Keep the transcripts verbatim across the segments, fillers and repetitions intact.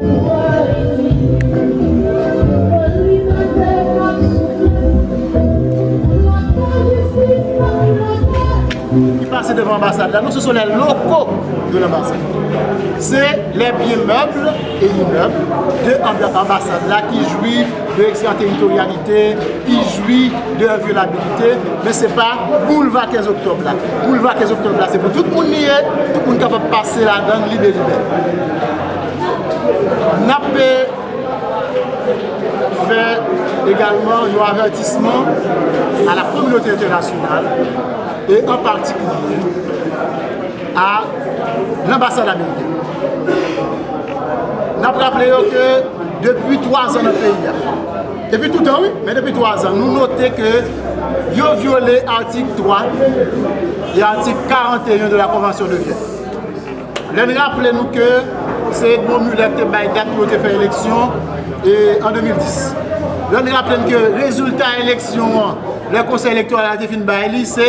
Ki pase devan anbasad la, non, ce sont les locaux de l'ambassade. C'est les biens meubles et immeubles de anba-, anbasad la ki jwi de ekstrateritoryalite, ki jwi de envyolabilite, men se pa boulva kenz oktòb la. Boulva kenz oktòb la, se pou tout moun li ye, tout moun kapab pase ladan l libe libe. N ap fè egalman yon avètisman a la kominote entènasyonal e an patikilye a lanbasad ameriken. N ap raple yo ke depi twa zan nan peyi a, depi toutan wi, men depi twa zan, nou note ke yo vyole atik twa e atik karant e en de la Convention de Vienne. Lè n raple nou ke se Edmond Muller ki te bay dat pou yo te fè eleksyon e, an de mil dis. Lè n raple n ke rezilta eleksyon an, lè Konsèy Elektoral la te fin bay li, se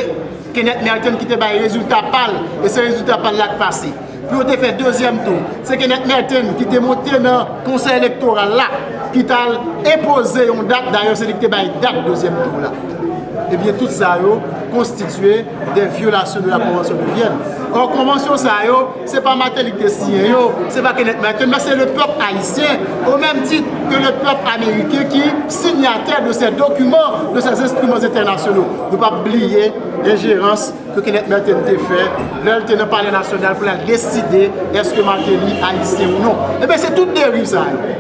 Kenneth Merten ki te bay rezilta pa l, e se rezilta pa l la k pase. Pou yo te fè dezyèm tou, se Kenneth Merten ki te monte nan Konsèy Elektoral la, ki t al enpoze yon dat, dayè se li ki te bay dat dezyèm tou la. Ebyen, tout sa yo konstitye des violations de la Convention de Vienne. Or, konvansyon sa yo, se pa Martelly ki te siyen yo, se pa Kenneth Merten, men se le peuple haïtien, au même titre que le peuple américain qui signataire de ces documents, de ces instruments internationaux. Nou p ap bliye enjerans ke Kenneth Merten te fè lè l te nan Palè Nasyonal pou l al deside èske Martelly ayisyen ou non. Ebyen, se tout deriv sa yo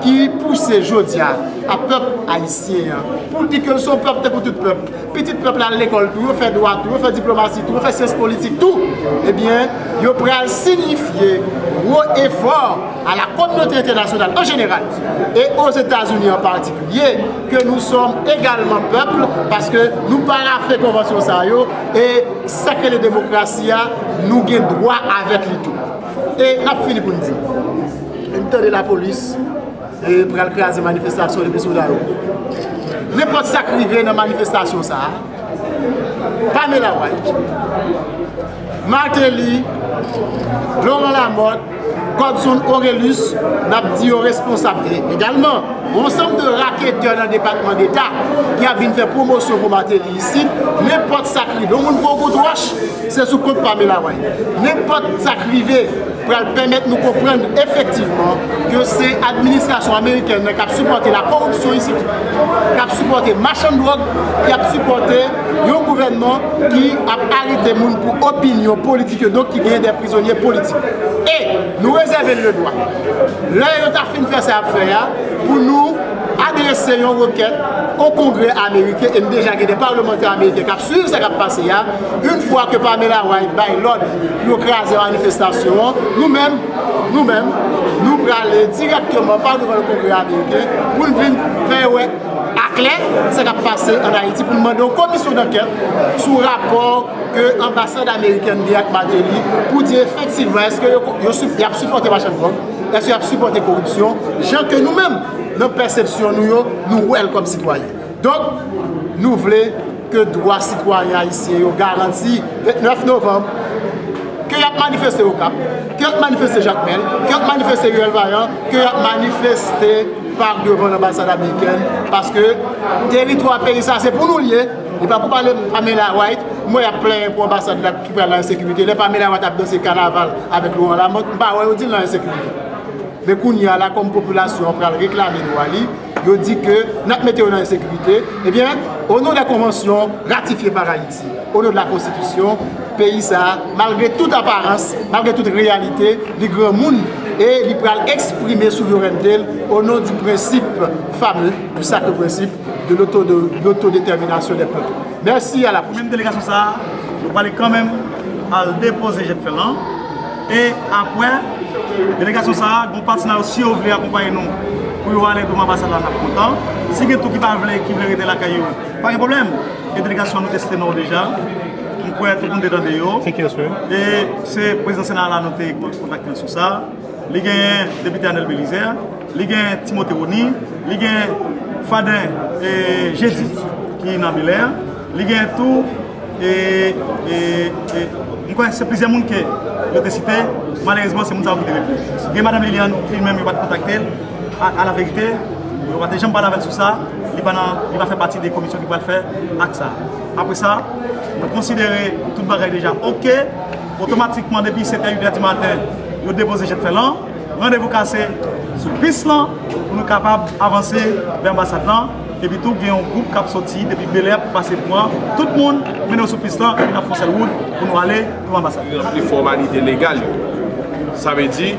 ki pouse jodi a, a pèp ayisyen an pou l di ke l se yon pèp tankou tout pèp. Pitit pèp la al lekòl tou, yo fè dwa tou, yo fè diplomasi tou, yo fè syans politik tou. Ebyen, yo pral siyifye gwo efò a la kominote entènasyonal an jeneral e Ozetazini an patikilye ke nou sòm egalman pèp, paske nou parafe konvansyon sa yo, e sa k rele demokrasi a, nou gen dwa avèk li tou. E n ap fini pou n di, m tande lapolis e pral kraze manifestasyon depi sou la yo. Nenpòt sa k rive nan manifestasyon sa a, Pamela White, Martelly, Laurent Lamothe, Godson Orélus, n ap di yo responsab. E egalman, yon ansanm de raketè nan Depatman Deta ki ap vin fè pwomosyon pou Martelly isit, nenpòt sa k rive, yon moun pran yon kout wòch, se sou kont Pamela White. Nenpòt sa k rive pral pèmèt nou konprann efektivman ke se administrasyon amerikèn nan k ap sipòte la koripsyon isit, k ap sipòte machann dwòg, k ap sipòte yon gouvènman ki ap arete moun pou opinyon politik yo, donk ki genyen de prizonye politik. E nou rezève n le dwa, lè yo ta fin fè sa y ap fè a, pou nou adrese yon rekèt o Kongrè ameriken, e n deja gen de palmantè ameriken k ap swiv sa k ap pase a. Yon fwa ke Pamela White bay lòd pou yo kraze manifestasyon an, nou menm, nou menm, nou prale dirèkteman pa devan le Kongrè ameriken pou n vin fè yo wè aklè sa k ap pase ann Ayiti, pou n mande yon komisyon dankèt sou rapò ke anbasad amerikèn gen ak Martelly, pou di efektivman èske yo, yo, y ap sipòte machann dwòg, èske y ap sipòte koripsyon, jan ke nou menm, nan pèsepsyon nou yo, nou wè l kòm sitwayen. Donk, nou vle ke dwa sitwayen ayisyen yo garanti vennèf novanm, ke y ap manifeste Okap, ke y ap manifeste Jakmèl, ke y ap manifeste Riyèl Vayan, ke y ap manifeste pa devan lanbasad amerikèn, paske teritwa peyi sa se pou nou l ye, li pa pou pale Pamela White. M wè y ap plenyen pou anbasad la ki pral nan ensekirite. Lè Pamela White ap danse kanaval avèk Laurent Lamothe, m pa wè yo di l nan ensekirite. Men kounye a la, kòm popilasyon an pral reklame dwa li, yo di ke n ap mete yo nan ensekirite. Ebyen, o non de konvansyon ratifye pa Ayiti, o non de la konstitisyon, peyi sa a, malgre tout aparans, malgre tout reyalite, li granmoun e li pral eksprime souverènte l o non di prensip fame, du sacré principe de l'auto-, de l'autodétermination des peuples. Mèsi, a la pwochèn. Menm delegasyon sa a, nou prale kanmenm al depoze Jètfè lan. E apre, delegasyon sa a, gon pati nan yo, si yo vle akonpaye nou pou yo ale devan anbasad la, n ap kontan. Si gen tou ki pa vle, ki vle rete lakay yo, pa gen pwoblèm. E delegasyon nou te site non yo deja. M kwè tout moun te tande yo. Se kiyès yo? E se prezidan Sena a la nou te kontakte l sou sa. Li genyen depite Anel Belizaire, li genyen Timote Rony, li genyen Faden, e, Jedi ki nan Belè, li genyen tou E, e, e, m kwè se plizyè moun ke yo te site, malerezman, se moun sa yo ki te repli. Gen madanm Liliane, li menm, yo pa t kontakte l, a, a la verite, yo pa te janm pale avè l sou sa, li pa nan, li pa fè pati de komisyon ki pral fè ak sa. Apre sa, nou konsidere tout bagay deja oke, otomatikman, depi sèt è, uit è di maten, yo depoze jèt fè lan. Randevou kase sou pis lan pou nou kapab avanse vè anbasad lan. Epi tou, gen yon gwoup k ap soti depi Bèlè pou pase pran tout moun, mennen yo sou pis lan, epi n ap fè yon sèl wout pou nou ale devan anbasad. Ranpli fòmalite legal yo. Sa vle di,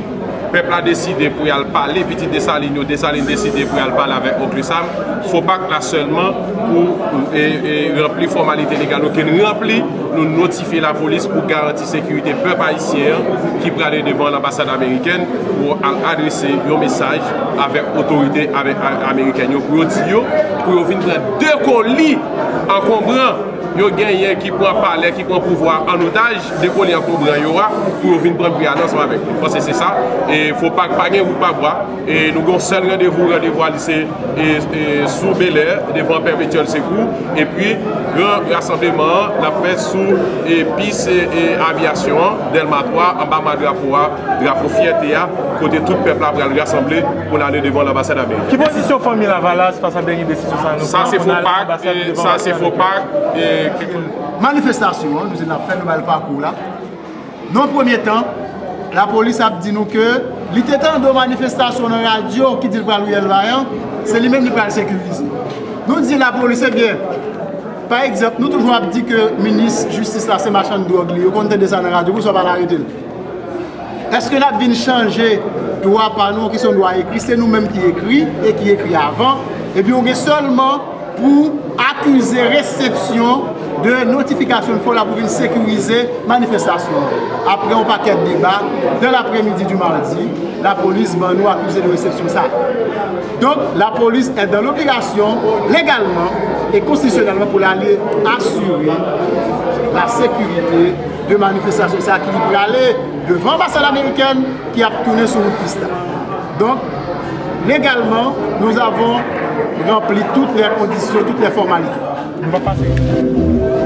pèp la deside pou y al pale pitit Desalin yo, Desalin deside pou y al pale avèk Oncle Sam. Fopak la sèlman pou, e, e, ranpli fòmalite legal yo ke n ranpli, nou notifye lapolis pou garanti sekirite pèp ayisyen an ki prale devan lanbasad amerikèn pou al adrese yon mesaj avèk otorite avèk a- amerikèn yo, pou yo di yo, pou yo vin pran de koli ankonbran yo genyen ki pran palè, ki pran pouvwa an otaj, de koli ankonbran yo a, pou yo vin pran pri a ansanm avèk nou. M panse se sa. E Fopak pa gen wout pa bwa. E nou gen yon sèl randevou, randevou a li se, e, e, sou Bèlè, devan Pèpetyèl Sekou. Epi, gran rasanbleman an, n ap fè sou, e, pis, e, e, avyasyon an, Dèlma twa, anba ma drapo a, drapo fyète a, kote tout pèp la pral rasanble pou n ale devan lanbasad ameriken. Ki pozisyon Fanmi Lavalas fas a dènye desizyon sa a nou pran pou n ale anbasad devan anbasad ameriken? Sa se Fopak, e, sa se Fopak, e, ki Manifestasyon an, nou di n ap fè, nou ba l pakou la. Nan yon premye tan, lapolis ap di nou ke li te tande yon manifestasyon nan radyo ki di l pral riyèl Vayan, se li menm li pral sekirize. Nou di lapolis, ebyen, pa egzanp, nou toujou ap di ke minis jistis la se machann dwòg li, yo konn tande sa nan radyo, poukisa yo pa t arete l? Èske n ap vin chanje dwa pa nou ki se yon dwa ekri? Se nou menm ki ekri e ki ekri avan. Epi ou gen sèlman pou akize resepsyon de notifikasyon fè w la pou vin sekirize manifestasyon an. Apre yon pakèt deba, dans l'après-midi du mardi, lapolis ban nou akize de resepsyon sa. Donc, la police est dans l'obligation, légalement et constitutionnellement, pou l ale asire la sécurité de manifestasyon sa ki prale devan anbasad amerikèn ki ap tounen sou wout pis la. Donc, légalement, nous avons rempli toutes les conditions, toutes les formalités. Nou va pase.